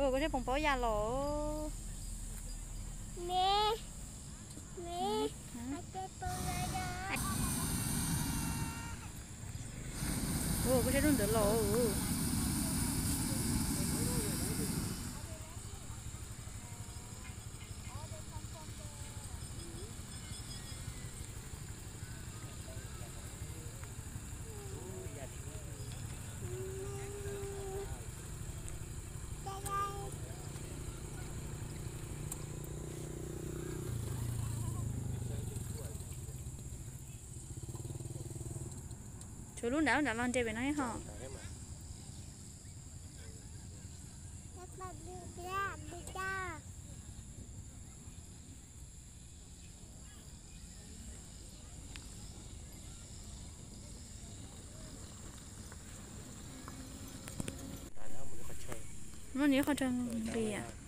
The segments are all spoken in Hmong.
Koj saib poom paub ya los. Koj saib lub ntawd los. Tshuav lub nram, lub nram los nres pem no ho. Muab nws qhov tsev nqis.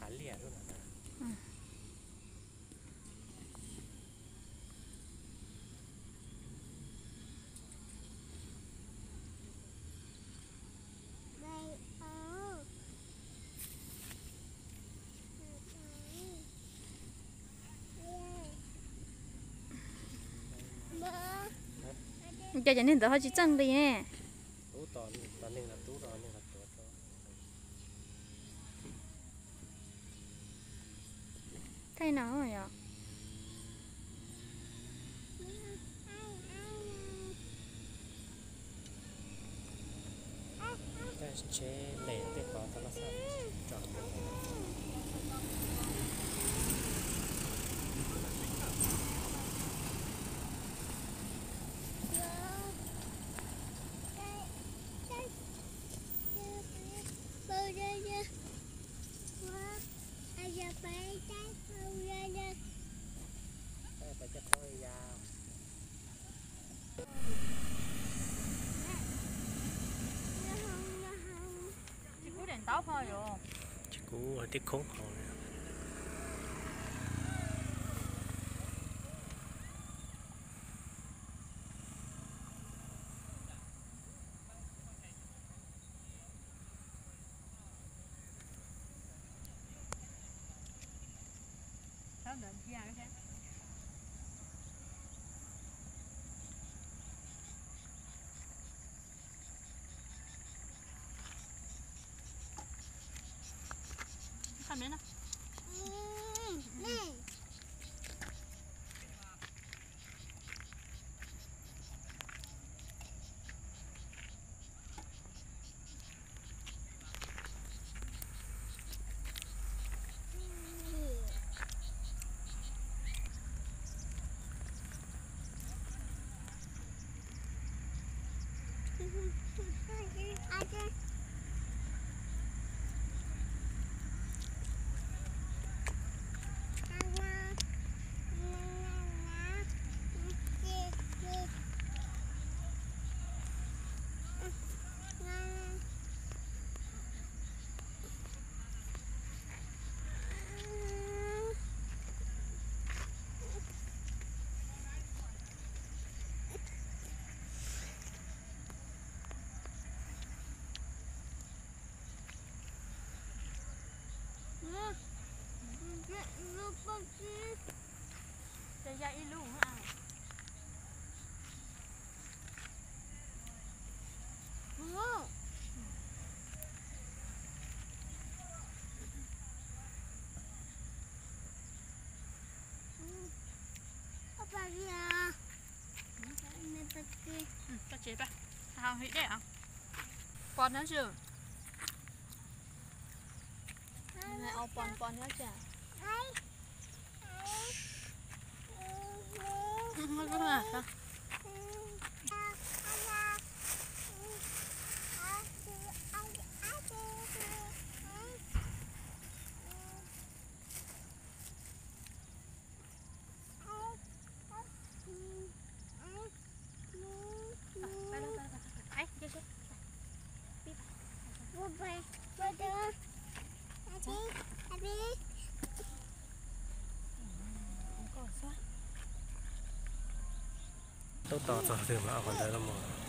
Cas cov niag ntawd ho tsis txawj nqis ne? Thaij no yom. Tsheb lem tej qhov tau laj xaj tsom. Tsis kub daim ntaub ho yom. Tsis kub hais tias khoob hauv. Pos no tsis, pos no tsis. Tub tos txog twg mas qhov ntawd los mas.